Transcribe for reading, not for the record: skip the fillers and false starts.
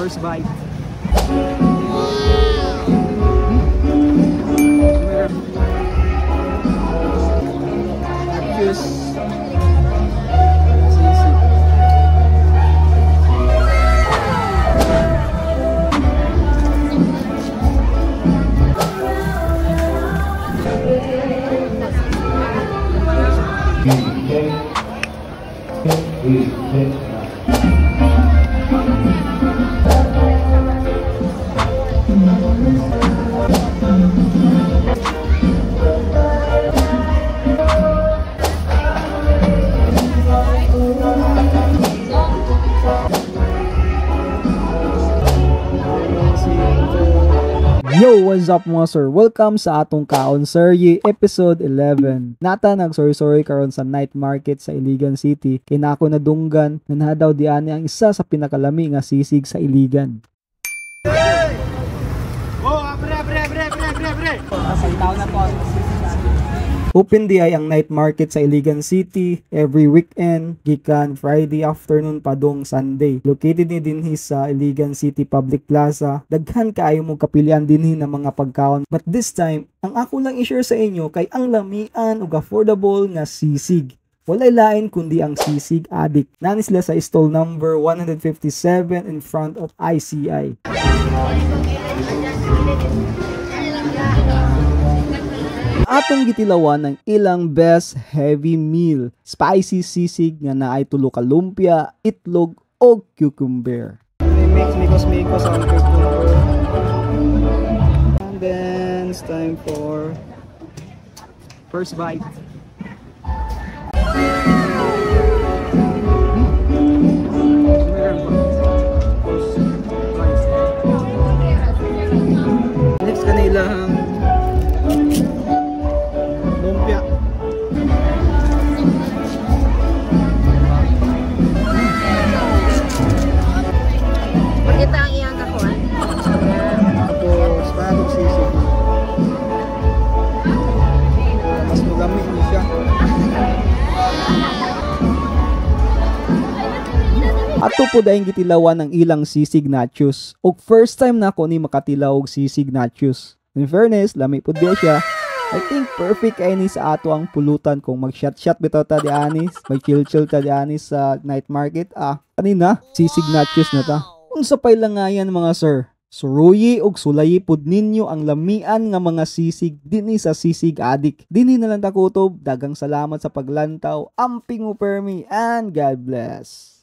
First bite. Choose sisig. Yo, what's up mga sir? Welcome sa atong Kaon Serye episode 11. Nata nagsorry-sorry karon sa night market sa Iligan City kay nako nadunggan nga naa daw diani ang isa sa pinakalami nga sisig sa Iligan. Oh, abre, abre, abre, abre, abre, abre. Tao na to. Open di ay ang night market sa Iligan City every weekend gikan Friday afternoon padung Sunday. Located ni dinhi sa Iligan City Public Plaza. Daghan kaayo mo kapilian dinhi ng mga pagkaon. But this time, ang ako lang i-share sa inyo kay ang lamian ug affordable nga sisig. Walay lain kundi ang Sisig Addict. Nani sila sa stall number 157 in front of ICI. Atong gitilawan ng ilang best heavy meal, spicy sisig nga naay tulo ka lumpia, itlog o cucumber. Mix mikos-mikos ang cucumber. And then it's time for first bite. Next kanilang lumpia. Pagkita ang iyang kakuan. Tapos bagong sisig. Mas magamit niya siya. Ato po dahil gitilawan ang ilang sisig nachos. Og first time na ako ni makatilaw og sisig nachos. In fairness, lami po diya siya. I think perfect kay ni sa ato ang pulutan kung mag-shot-shot bitaw ta di anis, mag-chill-chill ta di anis sa night market. Ah, kanina, sisig nachos na ta. Unsa pa'y langayan mga sir? Suruyi og sulayi pud ninyo ang lamian nga mga sisig dinhi sa Sisig Addict. Dinhi na lang ta kutob. Daghang salamat sa paglantaw. Amping mo permi and God bless.